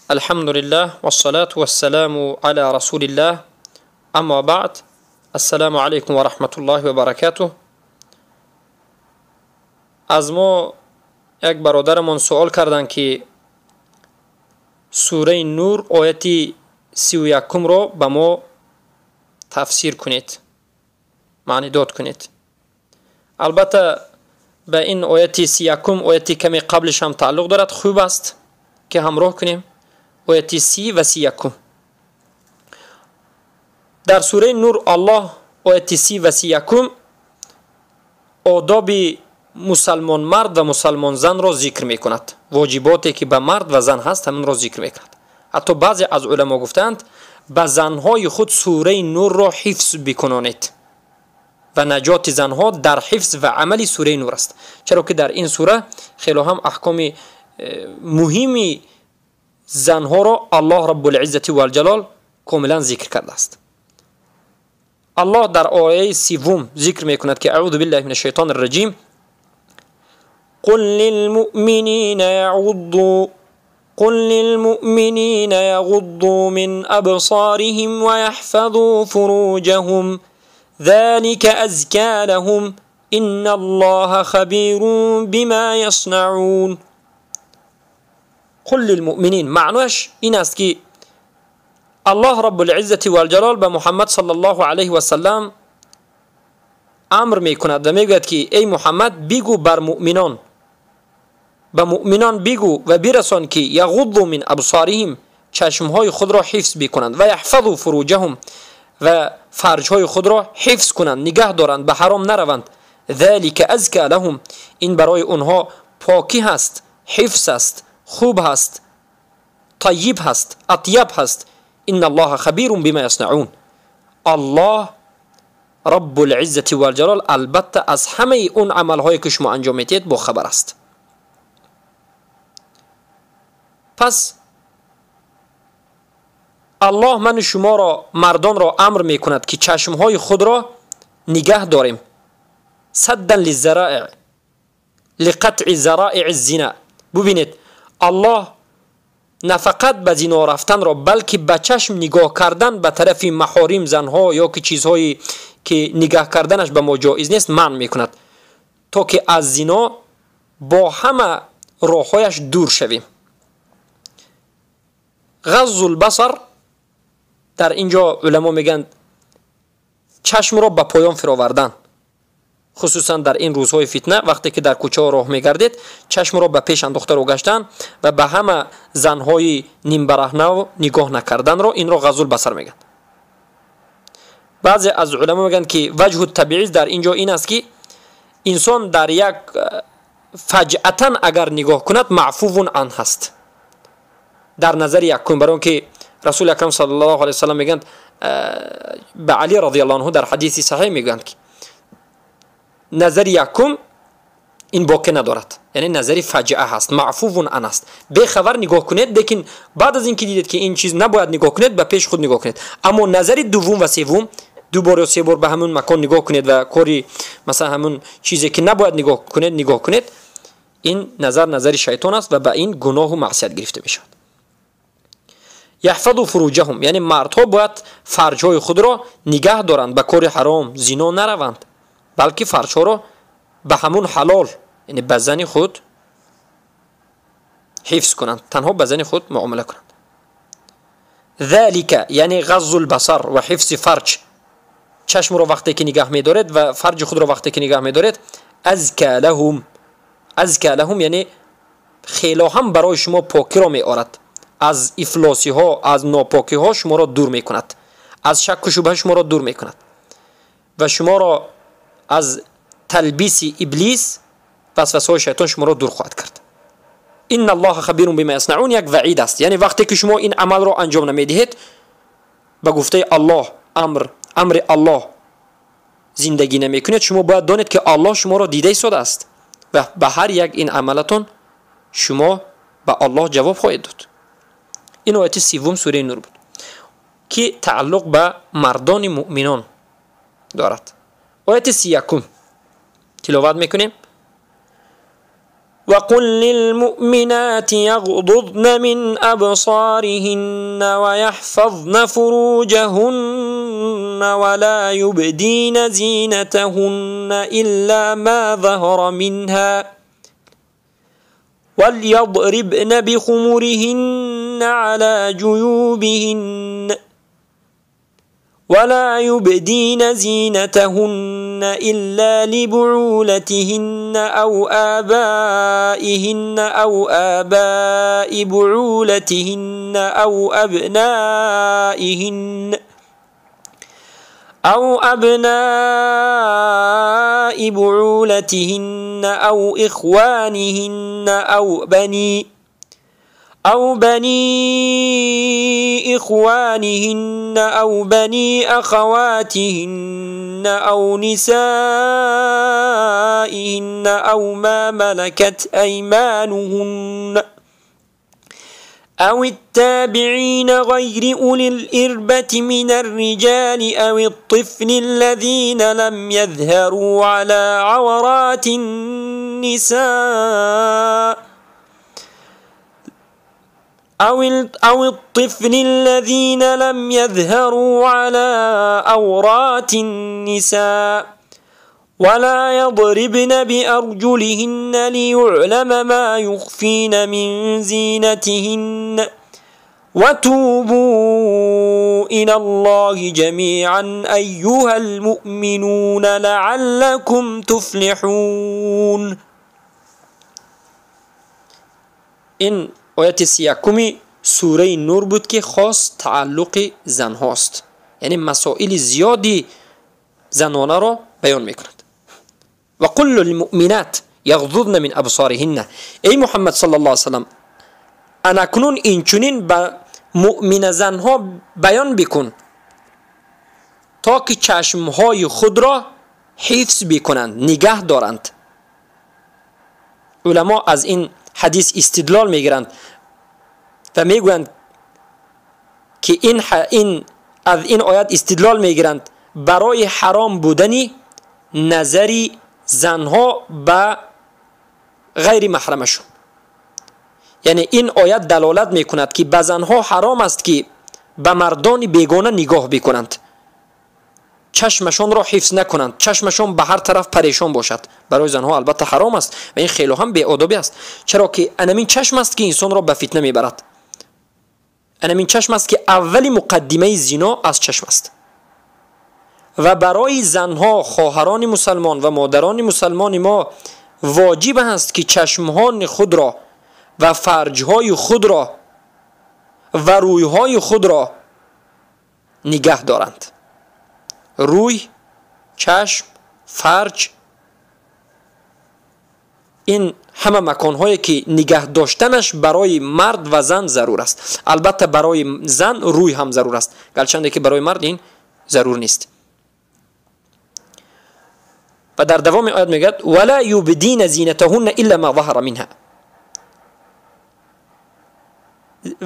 الحمد لله والصلاة والسلام على رسول الله، اما بعد، السلام علیکم و رحمت الله و برکاته. از ما یک برادرمان سوال کردند که سوره نور آیت 31 را به ما تفسیر کنید، معنی داد کنید. البته به این آیت 31 آیت کمی قبلش هم تعلق دارد، خوب است که همراه کنیم آیت 30 و 31. در سوره نور الله آیت 30 و 31 آداب مسلمان مرد و مسلمان زن را ذکر میکند، واجباتی که به مرد و زن هست همین را ذکر میکند. حتی بعضی از علما گفتند به زنهای خود سوره نور را حفظ بکنانید و نجات زنها در حفظ و عمل سوره نور است، چرا که در این سوره خیلی هم احکام مهمی زنها را الله رب العزة والجلال کاملا ذکر کرده است. الله در آیه 30 ذکر میکند که اعوذ بالله من الشیطان الرجیم، قل للمؤمنین یغضوا من ابصارهم ويحفظوا فروجهم ذلك ازكى لهم ان الله خبیر بما یصنعون. قل للمؤمنین معناش این است که الله رب العزة والجلال به محمد صلی الله علیه و سلم امر میکند و میگوید که ای محمد بگو بر مؤمنان، به مؤمنان بگو و برسان که یغضوا من ابصارهم، چشمهای خود را حفظ بکنند، و یحفظوا فروجهم، و فرجهای خود را حفظ کنند، نگه دارند، به حرام نروند. ذلك ازکى لهم، این برای اونها پاکی هست، حفظ است، خوب هست، طیب هست، اطیب هست. ان الله خبیر بما یصنعون. الله رب العزة والجلال البته از همه اون عملهایی که شما انجام میدید با خبر است. پس الله من شما را، مردان را امر میکند که چشمهای خود را نگه داریم، سدا للذرائع، لقطع ذرائع الزنا. ببینید الله نه فقط به زنا رفتن را، بلکه به چشم نگاه کردن به طرف محارم زنها یا که چیزهایی که نگاه کردنش به ما جایز نیست منع میکند، تا که از زنا با همه راههایش دور شویم. غض البصر در اینجا علما میگن چشم را به پایان فراوردن، خصوصا در این روزهای فتنه وقتی که در کوچه ها راه میگردید چشم را به پیش انداخته رو گشتن و به همه زنهای نیم برهنه نگاه نکردن را، این را غض البصر میگن. بعضی از علما میگن که وجه التبعیض در اینجا این است که انسان در یک فجأتا اگر نگاه کند معفو عن هست در نظر یکم، برای که رسول اکرم صلی الله علیه وسلم میگن به علی رضی الله عنه در حدیث صحیح میگن که نظر یکم این باقی ندارد، یعنی نظری فجعه هست، معفو عن است، به خبر نگاه کنید، لیکن بعد از اینکه دیدید که این چیز نباید نگاه کنید به پیش خود نگاه کنید. اما نظر دوم و سوم، دو بار یا سه بار به همون مکان نگاه کنید و کاری مثلا همون چیزی که نباید نگاه کنید نگاه کنید، این نظر نظر شیطان است و به این گناه و معصیت گرفته میشود. یحفظوا فروجهم، یعنی مردها باید فرجهای خود را نگه دارند، به کار حرام زنا نروند، بلکه فرجها را به همون حلال، یعنی به زن خود حفظ کنند، تنها به زن خود معامله کنند. ذلك یعنی غض البصر و حفظ فرج، چشم را وقتی که نگه می‌دارید و فرج خود را وقتی که نگه می‌دارید، ازکى لهم، ازکى لهم یعنی خیلی هم برای شما پاکی را می‌آورد، از افلاسی ها، از ناپاکی ها شما را دور میکند، از شک و شبهه شما را دور میکند و شما را از تلبیس ابلیس، وسوسه های شیطان شما را دور خواهد کرد. ان الله خبیر بما یصنعون یک وعید است، یعنی وقتی که شما این عمل را انجام نمیدهید به گفته الله، امر الله زندگی نمیکنید، شما باید دانید که الله شما را دیده ایستاده است و به هر یک این عملتون شما به الله جواب خواهید داد. این آیت 30 سوره نور بود که تعلق به مردان مؤمنان دارد. آیت 31 تلاوت میکنیم. وقل للمؤمنات يغضضن من أبصارهن ويحفظن فروجهن ولا يبدين زينتهن إلا ما ظهر منها وليضربن بخمرهن على جيوبهن ولا يبدين زينتهن إلا لبعولتهن أو آبائهن أو آباء بعولتهن أو أبنائهن أو أبناء بعولتهن أو إخوانهن أو بني إخوانهن أو بني أخواتهن أو نسائهن أو ما ملكت أيمانهن أو التابعين غير أولي الإربة من الرجال أو الطفل الذين لم يظهروا على عورات النساء أو الطفل الذين لم يظهروا على عورات النساء ولا يضربن بأرجلهن ليعلم ما يخفين من زينتهن وتوبوا إلى الله جميعا أيها المؤمنون لعلكم تفلحون. إن آیت 31 سوره نور بود که خاص تعلق زن هاست، یعنی مسائل زیادی زنانه را بیان میکند. و قل للمؤمنات یغضضن من ابصارهن، ای محمد صلی الله علیه وسلم انکنون اینچنین به مؤمن زنها بیان بکن تا که چشمهای خود را حفظ بکنند، نگه دارند. علما از این حدیث استدلال میگیرند و میگویند که این از این آیت استدلال میگیرند برای حرام بودن نظری زنها به غیر محرمشون. یعنی این آیت دلالت میکند که به زنها حرام است که به مردان بیگانه نگاه بکنند، چشمشان را حفظ نکنند، چشمشان به هر طرف پریشان باشد. برای زنها البته حرام است و این خیلی هم بی‌ادبی است، چرا که انمین چشم است که انسان را به فتنه میبرد. انمین چشم است که اول مقدمه زنا از چشم است. و برای زنها، خواهران مسلمان و مادران مسلمان ما واجب است که چشمهان خود را و فرجهای خود را و رویهای خود را نگه دارند. روی، چشم، فرج، این همه مکانهایی که نگه داشتنش برای مرد و زن ضرور است. البته برای زن روی هم ضرور است، گرچه که برای مرد این ضرور نیست. و در دوام آیت میگه ولا یبدین زینتهن الا ما ظهر منها،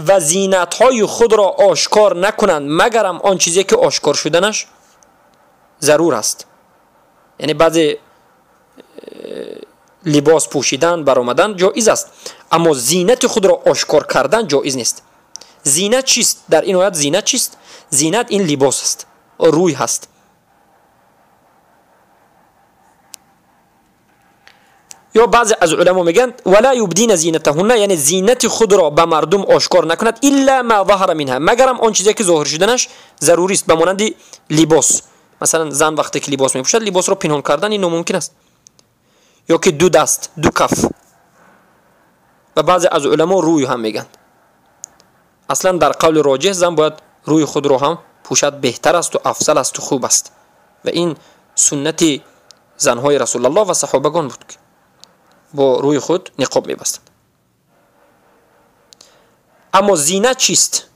و زینتهای خود را آشکار نکنند مگرم آن چیزی که آشکار شدنش ضرور است. یعنی بعضی لباس پوشیدن، برآمدن جایز است، اما زینت خود را آشکار کردن جایز نیست. زینت چیست؟ در این آیت زینت چیست؟ زینت این لباس است، روی هست. یا بعضی از علما میگن ولا یبدین زینتهن، یعنی زینت خود را به مردم آشکار نکند الا ما ظهر منها، مگرم آن چیزی که ظاهر شدنش ضروری است، به مانند لباس. مثلا زن وقتی که لباس میپوشد لباس را پنهان کردن این ناممکن است، یا که دو دست، دو کف. و بعضی از علما روی هم میگن. اصلا در قول راجح زن باید روی خود را هم پوشد، بهتر است و افضل است و خوب است. و این سنت زنهای رسول الله و صحابگان بود که با روی خود نقاب میبستند. اما زینت چیست؟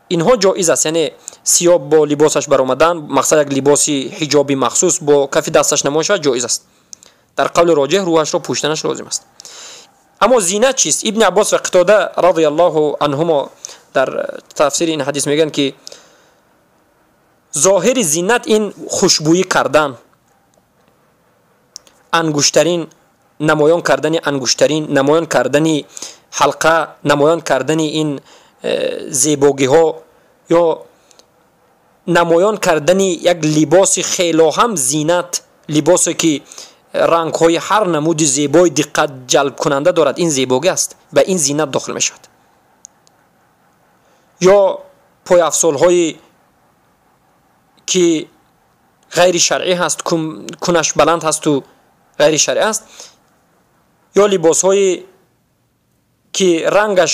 اینها جایز است، یعنی سیاب با لباسش برآمدن، مقصد یک لباسی حجابی مخصوص با کف دستش نمایش جایز است. در قول راجح روحش را پوشیدنش لازم است. اما زینت چیست؟ ابن عباس و قتاده رضی الله عنهما در تفسیر این حدیث میگن که ظاهر زینت این خوشبویی کردن، انگشترین намоён кардани ангуштарин, намоён кардани ҳалқа, намоён кардани ин зебогиҳо ё намоён кардани як либоси хело ҳам зинат, либосе ки рангҳои ҳар намуди зебои диққат ҷалбкунанда дорад, ин зебогӣ аст, ба ин зинат дохил мешавад. Ё пойафзолҳое ки ғайри шаръӣ ҳаст, кунаш баланд ҳасту ғайри шаръӣ аст, ё либосҳое ки рангаш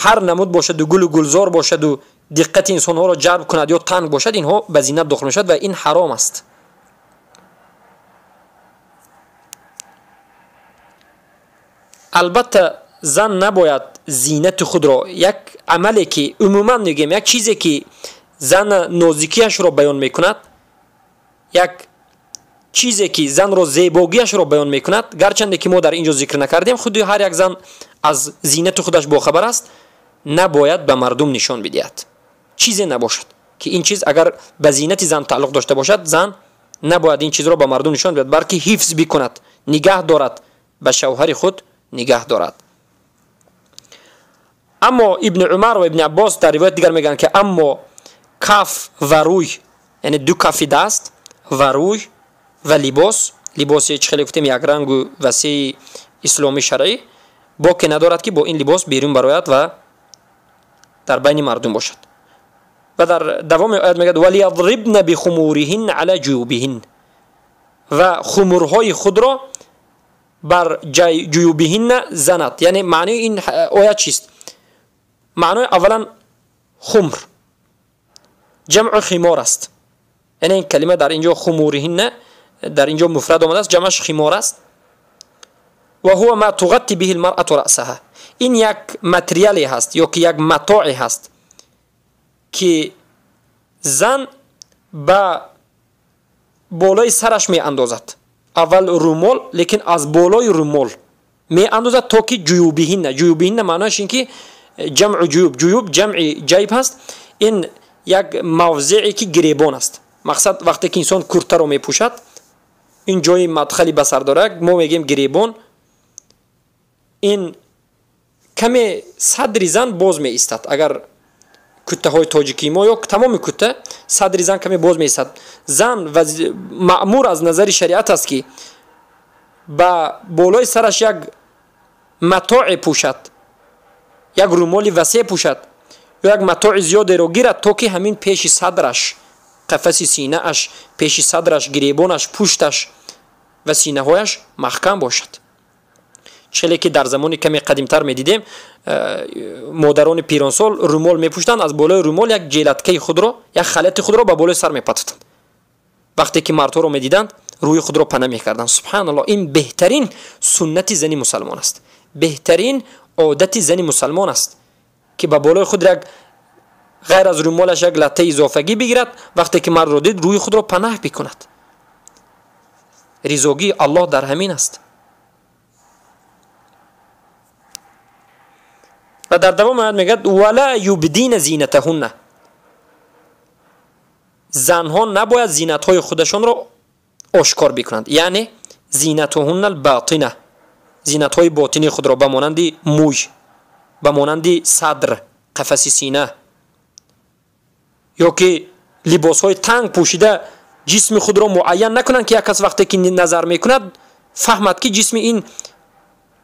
ҳар намуд бошаду гулу гулзор бошаду диққати инсонҳоро ҷалб кунад ё танг бошад, инҳо ба зинат дохил мешавад ва ин ҳаром аст. Албатта зан набояд зинати худро, як амале ки умуман мегӯем, як чизе ки зан нозикиашро баён мекунад, як чизе ки занро зебогиашро баён мекунад, гарчанде ки мо дар ин ҷо зикр накардем, худи ҳар як зан аз зинати худаш бохабар аст, набояд ба мардум нишон бидиҳад. Чизе набошад ки ин чиз агар ба зинати зан тааллуқ дошта бошад, зан набояд ин чизро ба мардум нишон бидиҳад, балки ҳифз бикунад, нигаҳ дорад, ба шавҳари худ нигаҳ дорад. Аммо Ибни Умар ва Ибни Аббос дар ривоят дигар мегӯянд, ки аммо каф ва рӯй, яъне ду кафи даст ва рӯй ва либос, либосе чӣ хеле гуфтем якрангу васеи исломӣ шаръӣ, боке надорад ки бо ин либос берун барояд ва дар байни мардум бошад. Ва дар давоми оят мегӯяд: валиядрибна бихумуриҳинна ала ҷуюбиҳин, ва хумурҳои худро бар ҷуюбиҳинна занад. Яъне маънои ин оят чист? Маънои аввалан хумр ҷамъу химор аст, яъне ин калима дар ин ҷо хумуриҳинна дар ин ҷо муфрад омадааст, ҷамъаш химор аст. Ва ҳува ма туғатти биҳи лмаръату раъсаҳа, ин як материале ҳаст ё ки як матое ҳаст ки зан ба болои сараш меандозад. Аввал румол, лекин аз болои румол меандозад то ки ҷуюбиҳинна. Ҷуюбиҳинна маънояш ин ки ҷамъу ҷуюб, ҷуюб ҷамъи ҷайб ҳаст, ин як мавзеъе ки гиребон аст. Мақсад вақте ки инсон куртаро мепӯшад, ин ҷои мадхали ба сар дорад, мо мегӯем гиребон, ин каме садри зан боз меистад. Агар куттаҳои тоҷикии мо ё тамоми кутта, садри зан каме боз меистад. Зан маъмур аз назари шариат аст ки ба болои сараш як матое пӯшад, як румоли васеъ пӯшад ё як матои зиёдеро гирад, то ки ҳамин пеши садраш, қафаси синааш, пеши садраш, гиребонаш, пушташ ва синаҳояш маҳкам бошад. Челе ки дар замони каме қадимтар медидем, модарони пиронсол румол мепӯштанд, аз болои румол як ҷелаткаи худро, як халати худро ба болои сар мепатофтанд. Вақте ки мардҳоро медиданд, рӯи худро пана мекарданд. Субҳаналлоҳ, ин беҳтарин суннати зани мусалмон аст, беҳтарин одати зани мусалмон аст ки ба болои худ як ғайр аз румолаш як латтаи изофагӣ бигирад, вақте ки мардро дид рӯи худро панаҳ бикунад. Ризогии Аллоҳ дар ҳамин аст. Ва дар давом оят мегӯяд: вала юбдина зинатаҳунна, занҳо набояд зинатҳои худашонро ошкор бикунанд, яъне зинатуҳунна алботина, зинатҳои ботинии худро ба монанди мӯй, ба монанди садр, қафаси сина, ё ки либосҳои танг пӯшида ҷисми худро муайян накунанд, ки як кас вақте ки назар мекунад фаҳмад ки ҷисми ин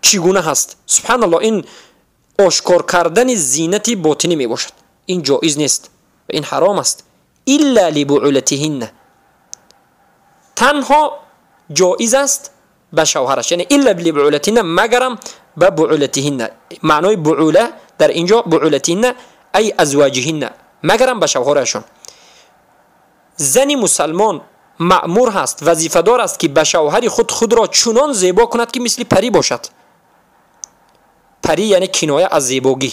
чӣ гуна ҳаст. Субҳаналлоҳ, ин ошкор кардани зинати ботинӣ мебошад. Ин ҷоиз нест ва ин ҳаром аст. Илла либуулатиҳинна, танҳо ҷоиз аст ба шавҳараш, яъне илла либуулатиҳинна, магарам ба буулатиҳинна. Маънои буъула дар ин ҷо буулатиҳинна ай азваҷиҳинна, магарам ба шавҳарашон. Зани мусалмон маъмур ҳаст, вазифадор аст ки ба шавҳари худ худро чунон зебо кунад ки мисли парӣ бошад. Парӣ яъне киноя аз зебогӣ,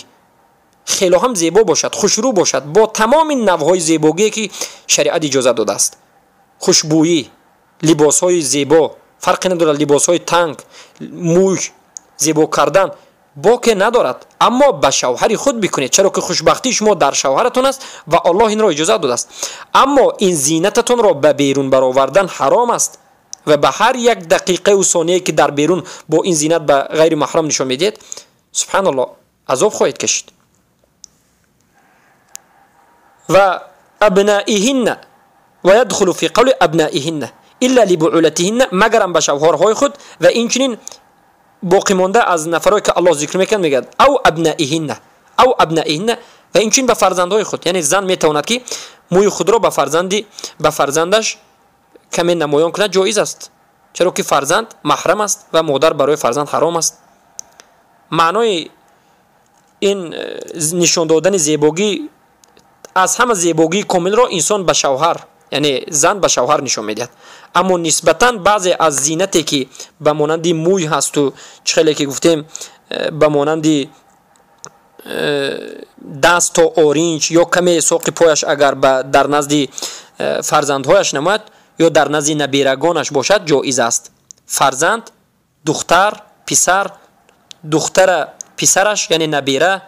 хело ҳам зебо бошад, хушрӯ бошад, бо тамоми навъҳои зебогие ки шариат иҷозат додааст. Хушбӯӣ, либосҳои зебо, фарқе надорад либосҳои танг, мӯй зебо кардан боке надорад, аммо ба шавҳари худ бикунед, чаро ки хушбахтии шумо дар шавҳаратон аст ва Аллоҳ инро иҷозат додааст. Аммо ин зинататонро ба берун баровардан ҳаром аст, ва ба ҳар як дақиқаю сонияе ки дар берун бо ин зинат ба ғайри маҳрам нишон медиҳед, субҳаналлоҳ, азоб хоҳед кашид. Ва абнаиҳинна ва ядхулу фи қавли абнаиҳинна илла либуулатиҳинна, магарам ба шавҳарҳои худ ва инчунин боқӣ монда аз нафарое ки Аллоҳ зикр мекунад, мегӯяд ав абнаиҳинна, ав абнаиҳинна, ва инчунин ба фарзандҳои худ. Яъне зан метавонад ки мӯи худро ба фарзандаш каме намоён кунад, ҷоиз аст, чаро ки фарзанд маҳрам аст ва модар барои фарзанд ҳаром аст. Маънои ин нишон додани зебогӣ, аз ҳама зебогии комилро инсон ба шавҳар, яъне зан ба шавҳар нишон медиҳад. Аммо нисбатан баъзе аз зинате ки ба монанди мӯй ҳасту чӣ хеле ки гуфтем, ба монанди даст то оринҷ ё каме соқи пояш агар дар назди фарзандҳояш намояд ё дар назди набирагонаш бошад, ҷоиз аст. Фарзанд, духтар, писар, духтара писараш, яъне набира,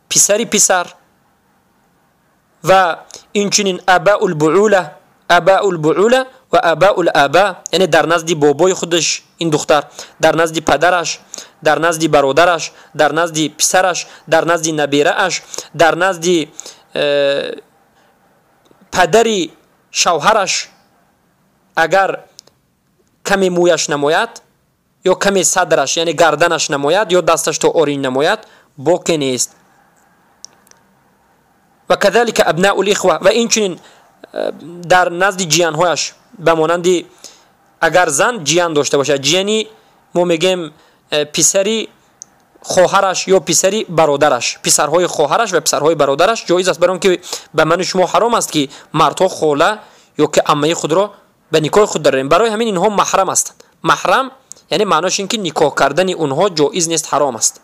писари писар ва инчунин абаул буъула, абаул буъула ва абаул аба, яъне дар назди бобои худаш ин духтар, дар назди падараш, дар назди бародараш, дар назди писараш, дар назди набирааш, дар назди падари шавҳараш агар каме мӯяш намояд ё каме садраш, яъне гарданаш намояд ё дасташ то оринҷ намояд, боке нест. Ва кадалика абнаул ихва, ва инчунин дар назди ҷиянҳояш, ба монанди агар зан ҷиян дошта бошад, ҷияни мо мегӯем писари хоҳараш ё писари бародараш, писарҳои хоҳараш ва писарҳои бародараш ҷоиз аст, барои он ки ба ману шумо ҳаром аст ки мардҳо хола ё ки аммаи худро ба никоҳи худ дарорем. Барои ҳамин инҳо маҳрам ҳастанд. Маҳрам яъне маънош ин ки никоҳ кардани онҳо ҷоиз нест, ҳаром аст.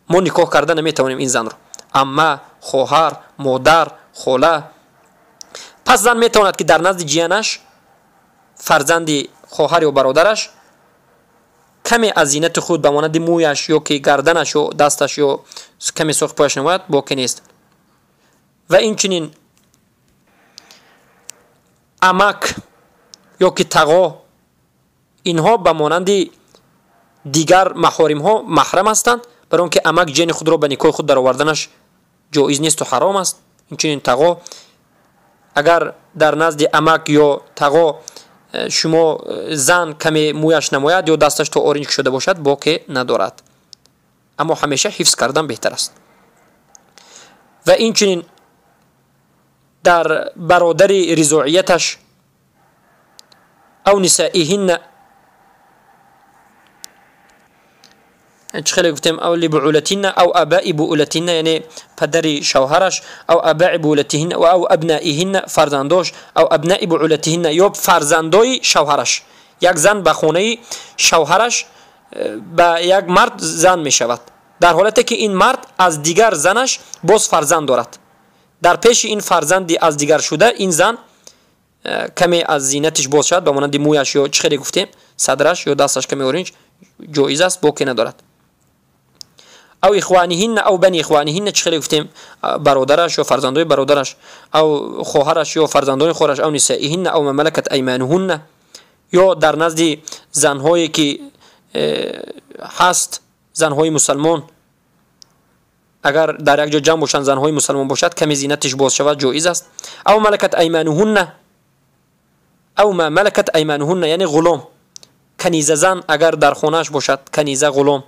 Мо никоҳ карда наметавонем ин занро, амма, хоҳар, модар, хола. Пас зан метавонад ки дар назди ҷиянаш, фарзанди хоҳар ё бародараш, каме аз зинати худ ба монанди мӯяш ё ки гарданаш ё дасташ ё каме соқи пояш намояд, боке нест. Ва инчунин амак ё ки тағо, инҳо ба монанди дигар маҳоримҳо маҳрам ҳастанд, барои он ки амак ҷияни худро ба никоҳи худ дароварданаш ҷоиз несту ҳаром аст. Инчунин тағо, агар дар назди амак ё тағо шумо зан каме мӯяш намояд ё дасташ то оринҷ кушода бошад, боке надорад, аммо ҳамеша ҳифз кардан беҳтар аст. Ва инчунин дар бародари ризоияташ ав нисаиҳинна, чӣ хеле гуфтем, ав либуулатинна ав абаи буулатинна, яъне падари шавҳараш, ав абаи буулатиҳинна ва ав абнаиҳинна, фарзандош, ав абнаи буулатиҳинна ё фарзандои шавҳараш. Як зан ба хонаи шавҳараш ба як мард зан мешавад, дар ҳолате ки ин мард аз дигар занаш боз фарзанд дорад. Дар пеши ин фарзанди аз дигар шуда ин зан каме аз зинатиш боз шавад, ба монанди мӯяш ё чӣ хеле гуфтем, садраш ё дасташ каме оринҷ, ҷоиз аст, боке надорад. Ав ихваниҳинна ав бани ихваниҳинна, чӣ хеле гуфтем, бародараш ё фарзандои бародараш, ав хоҳараш ё фарзандони хоҳараш, ав нисаиҳинна ав ма малакат аймануҳунна, ё дар назди занҳое ки ҳаст, занҳои мусалмон, агар дар як ҷо ҷамъ бошанд, занҳои мусалмон бошад, каме зинатиш боз шавад, ҷоиз аст. Ав малакат аймануҳунна, ав ма малакат аймануҳунна, яъне ғулом, каниза зан агар дар хонааш бошад, каниза ғулом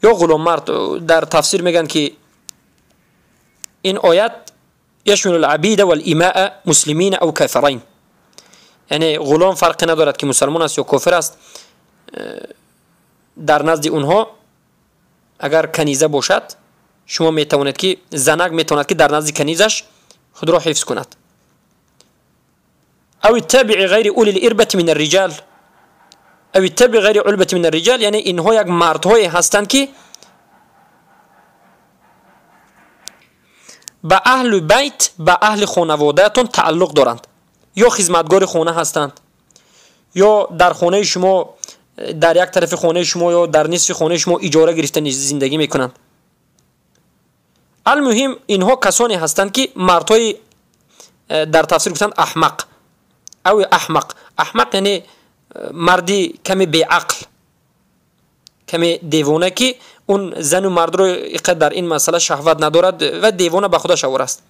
ё ғуломмард. Дар тафсир мегӯянд ки ин оят яшмилу лабида валимаа муслимина ав кафирайн, яъне ғулом фарқе надорад ки мусалмон аст ё кофир аст, дар назди онҳо агар каниза бошад, шумо метавонед ки занак метавонад ки дар назди канизаш худро ҳифз кунад. Ав иттабии ғайри ули лирбати мин арриҷал, ав иттабии ғайри улбати мин арриҷал, яъне инҳо як мардҳое ҳастанд ки ба аҳли байт, ба аҳли хонаводаатон тааллуқ доранд, ё хизматгори хона ҳастанд, ё дар хонаи шумо, дар як тарафи хонаи шумо ё дар нисфи хонаи шумо иҷора гирифта зиндагӣ мекунанд. Алмуҳим инҳо касоне ҳастанд ки мардҳои дар тафсир гуфтанд аҳмақ, ав аҳмақ, аҳмақ яъне марди каме беақл, каме девона, ки он зану мардро иқадр дар ин масъала шаҳват надорад ва девона ба худаш овор аст,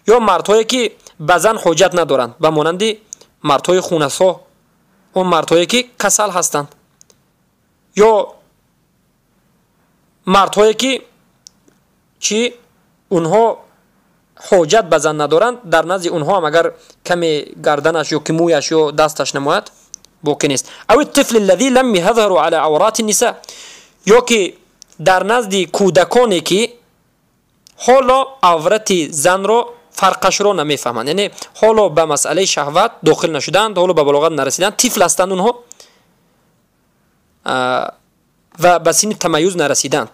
ё мардҳое ки ба зан ҳоҷат надоранд, ба монанди мардҳои хунасо, он мардҳое ки касал ҳастанд, ё мардҳое ки чӣ онҳо ҳоҷат ба зан надоранд, дар назди онҳо ҳам агар каме гарданаш ё ки мӯяш ё дасташ намояд, боқӣ нест. Ав الطفل الذي لم يظهر على عورات النساء, ё ки дар назди кӯдаконе ки ҳоло аврати занро фарқашро намефаҳманд, яъне ҳоло ба масъалаи шаҳват дохил нашуданд, ҳоло ба балоғат нарасиданд, тифл ҳастанд онҳо ва ба синни тамаюз нарасиданд.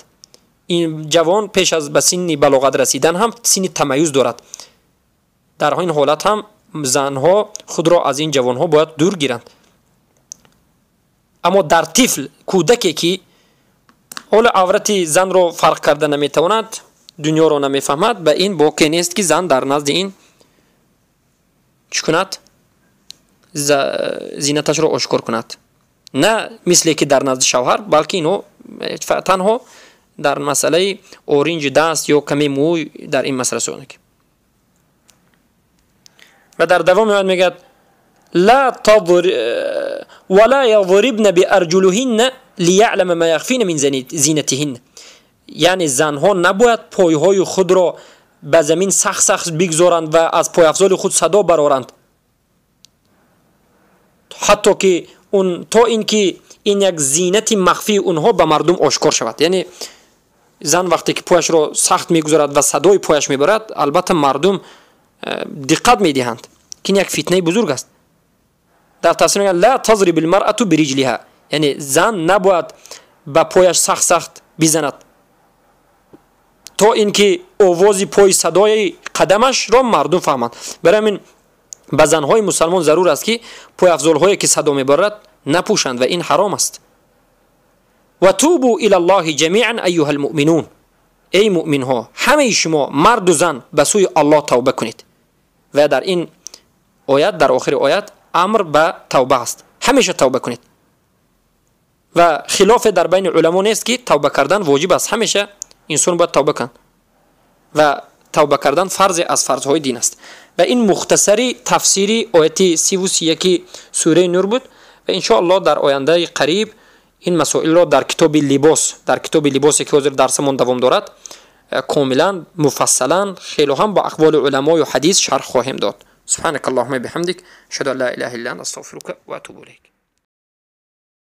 Ин ҷавон пеш аз ба синни балоғат расидан ҳам синни тамаюз дорад. Дар ин ҳолат ҳам занҳо худро аз ин ҷавонҳо бояд дур гиранд. Аммо дар тифл, кӯдаке ки ҳоло аврати занро фарқ карда наметавонад, дунёро намефаҳмад, ба ин боке нест ки зан дар назди ин чӣ кунад? Зинаташро ошкор кунад. На мисле ки дар назди шавҳар, балки ино танҳо дар масъалаи оринҷи даст ё каме мӯй дар ин масъала сухан. Ва дар давом меояд, мегӯяд: لا تضر ولا يضربن بأرجلهن ليعلم ما يخفين من زينتهن. Яъне занҳо набояд пойҳои худро ба замин сахт сахт бигзоранд ва аз пойафзоли худ садо бароранд, ҳатто ки то ин ки ин як зинати махфии онҳо ба мардум ошкор шавад. Яъне зан вақте ки пояшро сахт мегузорад ва садои пояш мебарад, албатта мардум диққат медиҳанд, ки ин як фитнаи бузург аст. Дар тафсир мегӯянд: لا تضرب المرأة برجلها, яъне зан набояд ба пояш сахт сахт бизанад, то ин ки овози пои, садои қадамашро мардум фаҳманд. Барои ҳамин ба занҳои мусалмон зарур аст, ки пойафзолҳое ки садо мебарад, напӯшанд ва ин ҳаром аст. وتوبوا إلى الله جميعا أيها المؤمنون. Эй муъминҳо, ҳамаи шумо, марду зан, ба сӯи Аллоҳ тавба кунед. Ва дар ин оят, дар охири оят амр ба тавба аст: ҳамеша тавба кунед. Ва хилофе дар байни уламо нест, ки тавба кардан воҷиб аст, ҳамеша инсон бояд тавба кунад ва тавба кардан фарзе аз фарзҳои дин аст. Ва ин мухтасари тафсири ояти 31 сураи Нур буд. Ва иншоаллоҳ дар ояндаи қариб ин масоилро дар китоби либос, дар китоби либосе ки ҳозир дарсамон давом дорад, комилан, муфассалан, хело ҳам бо ақволи уламою ҳадис шарҳ хоҳем дод. سبحانك اللهم بحمدك، أشهد أن لا إله إلا أنت، أستغفرك وأتوب إليك.